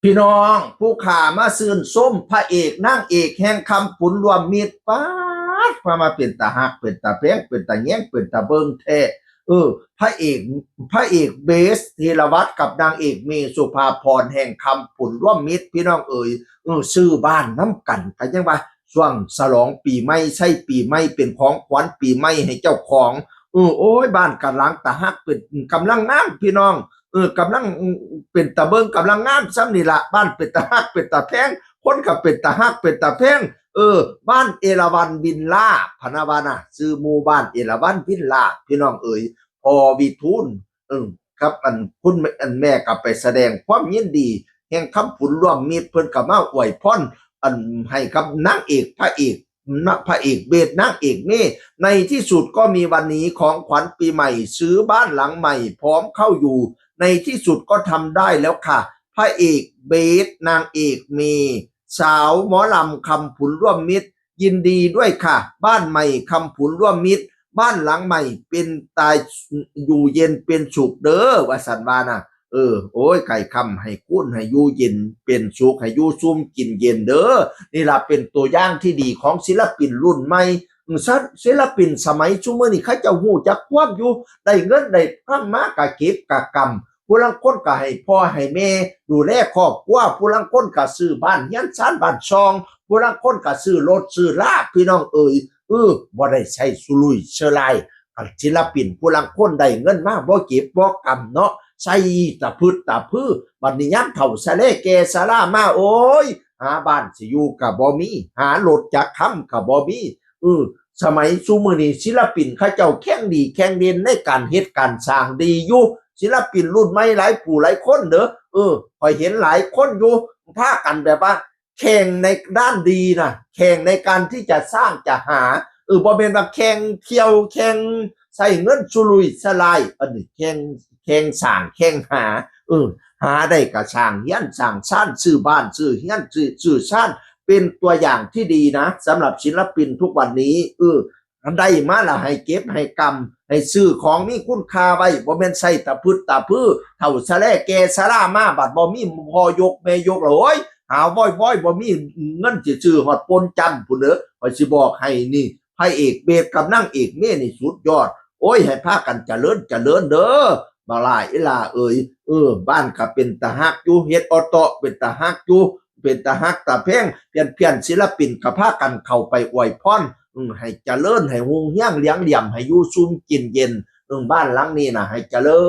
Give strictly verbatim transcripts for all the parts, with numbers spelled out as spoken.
พี่น้องผู้ขามาซื่นส้มพระเอกนางเอกแห่งคำผุนรวมมิตรป๊าดมามาเป็นตาฮักเป็นตาแพงเป็นตาแยงเป็นตาเบิ่งแท้ เออ พระเอกพระเอกเบสธีรวัตรกับนางเอกเมย์สุภาพรแห่งคำผุนรวมมิตรพี่น้องเอ๋ย เออ ซื้อบ้านน้ำกันกันยังว่าช่วงฉลองปีใหม่ใช้ปีใหม่เป็นของขวัญปีใหม่ให้เจ้าของ เออ โอ้ย บ้านกำลังตาฮักเป็นกำลังงามพี่น้อง เออกำลังเป็นตาเบิ่งกำลังงามซ้ำนี่ละบ้านเป็นตาฮักเป็นตาแพง คนก็เป็นตาฮักเป็นตาแพง เออ บ้านเอราวัณวิลล่าพะนะวานะชื่อหมู่บ้านเอราวัณวิลล่าพี่น้องเอ๋ย พอวิทูล เออครับอันคุณอันแม่ก็ไปแสดงความยินดีแห่งคำผุนร่วมมิตรเพิ่นก็มาอวยพรอันให้กับนางเอกพระเอกนะพระเอกเบสนางเอกเมย์ในที่สุดก็มีวันนี้ของขวัญปีใหม่ซื้อบ้านหลังใหม่พร้อมเข้าอยู่ ในที่สุดก็ทำได้แล้วค่ะ พระเอกเบสนางเอกเมย์สาวหมอลำคำผุนร่วมมิตร ยินดีด้วยค่ะ บ้านใหม่คำผุนร่วมมิตร บ้านหลังใหม่เป็นตายอยู่เย็นเป็นสุขเด้อว่าสันว่านะ เออ โอ้ยไก่คำให้คุณให้อยู่เย็นเป็นสุขให้อยู่ซุ่มกินเย็นเด้อ นี่ล่ะเป็นตัวอย่างที่ดีของศิลปินรุ่นใหม่ อืมศิลปินสมัยซุมื้อนี้เขาเจ้าฮู้จักความอยู่ ได้เงินได้คำมากะเก็บกะกำ ผู้ลางคนก็ให้พ่อให้แม่ดูแลครอบครัว ผู้ลางคนก็ซื้อบ้านเฮือนซานบ้านซอง ผู้ลางคนก็ซื้อรถซื้อลาพี่น้องเอ๋ย เออบ่ได้ใช้สุรุ่ยเซอราย ศิลปินผู้ลางคนได้เงินมาบ่เก็บบ่กำเนาะ ใช้ตะพึดตะพือ บัดนี้ยามเฒ่าซะแลแก่ซะลามา โอ้ย หาบ้านสิอยู่ก็บ่มี หารถจักค้ำก็บ่มี เออ สมัยซุมื้อนี้ศิลปินเขาเจ้าแข่งดีแข่งเด่นในการเฮ็ดการสร้างดีอยู่ ศิลปินรุ่นใหม่หลายผู้หลายคนเด้อ เออ ข้อยเห็นหลายคนอยู่ พากันแบบว่าแข่งในด้านดีนะ แข่งในการที่จะสร้างจะหา เออ บ่แม่นว่าแข่งเที่ยวแข่งใช้เงินสุรุ่ยสลาย อันนี้แข่งแข่งสร้างแข่งหา เออ หาได้ก็สร้างเฮือนสร้างซาน ซื้อบ้านซื้อเฮือนซื้อซื้อซาน เป็นตัวอย่างที่ดีนะ สำหรับศิลปินทุกวันนี้ เออ ได้มาละให้เก็บให้กำ ให้ซื้อของมีคุณค่าไว้ บ่แม่นใช้ตะพึดตะพือ เฒ่าซะแลแก่ซะลามา บัดบ่มีพ่อยกแม่ยกละ โอ้ย หาว้อยๆ บ่มีเงินสิซื้อฮอดปนจันทน์พุ้นเด้อ ข้อยสิบอกให้นี่ พระเอกเบสกับนางเอกเมย์นี่สุดยอด โอ้ย ให้พากันเจริญเจริญเด้อ บักหล่าอีหล่าเอ๋ย เออ บ้านก็เป็นตาฮักอยู่ เฮ็ดออเตาะเป็นตาฮักอยู่ เป็นตาฮักตาแพง เพี้ยนๆ ศิลปินก็พากันเข้าไปอวยพร อืม ให้เจริญ ให้ฮุ่งเฮืองเหลืองเหลี่ยม ให้อยู่ซุ่มกินเย็น อืม บ้านหลังนี้น่ะ ให้เจริ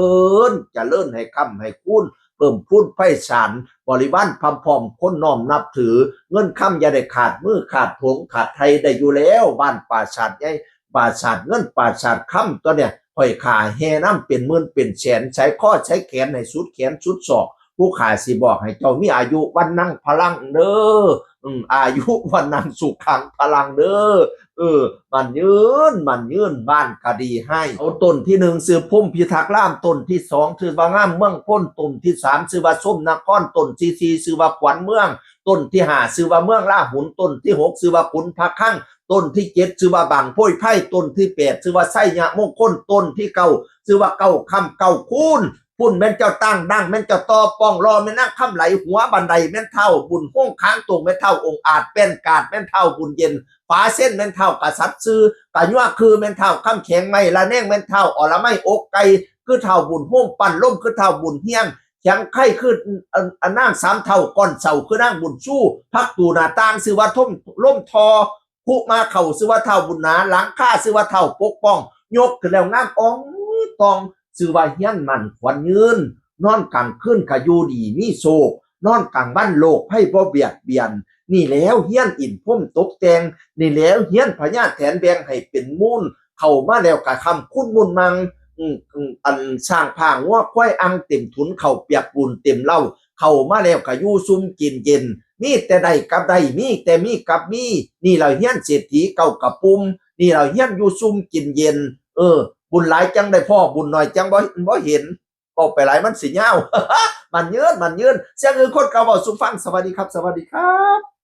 ญ เจริญ ให้ค้ำให้คูณ เพิ่มพูนไพศาล บริวารพร้อมๆ คนน้อมนับถือ เงินคำอย่าได้ขาดมือขาดโถงขาดไทได้อยู่แล้ว บ้านปราสาทใหญ่ ปราสาทเงินปราสาทคำ ตัวเนี่ย ข้อยขาแห่นำเป็นหมื่นเป็นแสน ใส่คอใส่แขนให้สุดแขนสุดศอก ผู้ขาสิบอกให้เจ้ามีอายุวันนังพลังเด้อ อืม อายุวันนังสุขังพลังเด้อ เออ มันยืน มันยืน บ้านก็ดีให้ เอาต้นที่หนึ่งชื่อพรหมพิทักษ์ราม ต้นที่สองชื่อว่างามเมืองพ้น ต้นที่สามชื่อว่าส้มนคร ต้นที่สี่ชื่อว่าขวัญเมือง ต้นที่ห้าชื่อว่าเมืองลาหุน ต้นที่หกชื่อว่าขุนพระคลัง ต้นที่เจ็ดชื่อว่าบางโพยไพร ต้นที่แปดชื่อว่าไชยมงคล ต้นที่เก้าชื่อว่าเก้าคำเก้าคูณ พุ้นแม่นเจ้าตั้งดังแม่นเจ้าต่อปองรอแม่นนางคำไหล หัวบันไดแม่นเฒ่าบุญฮง ค้างตรงแม่นเฒ่าองอาจ แป้นกาดแม่นเฒ่าบุญเย็น ฝาเส้นแม่นเฒ่ากษัตริย์ซื่อ กะยั่วคือแม่นเฒ่าคำแข็ง ไม้ละแนงแม่นเฒ่าอรไมยอกไก่ คือเฒ่าบุญฮง ปั้นลมคือเฒ่าบุญเฮียง แข็งไข่คืออันอันนางสามเฒ่า ก้อนเสาคือนางบุญชู พักตูหน้าต่างชื่อว่าทมลมทอ คุมาเข้าชื่อว่าเฒ่าบุญหนา หลังคาชื่อว่าเฒ่าปกป้อง ยกขึ้นแล้วงามอ่องตอง ชื่อว่าเฮียนมั่นขวัญยืน นอนกลางคืนก็อยู่ดีมีโชค นอนกลางวันโรคภัยบ่เบียดเบียน นี่แล้วเฮียนอินพรมตกแต่ง นี่แล้วเฮียนพญาแถนแบ่งให้เป็นมูล เข้ามาแล้วก็ค้ำคูณมูลมัง อืม อืม อันช้างผ้างัวควายอ่างเต็มถุน เข้าเปียกปูนเต็มเหล้า เข้ามาแล้วก็อยู่ซุ่มกินเย็น มีแต่ได้กับได้ มีแต่มีกับมี นี่ล่ะเฮียนเศรษฐีเก่ากะปุ่ม นี่ล่ะเฮียนอยู่ซุ่มกินเย็น เออ บุญหลายจั่งได้พ้อ บุญน้อยจั่งบ่ บ่เห็น เว้าไปหลายมันสิยาว มันยืน มันยืน เสียงอื่นคนเก่าเว้าสู่ฟัง สวัสดีครับ สวัสดีครับ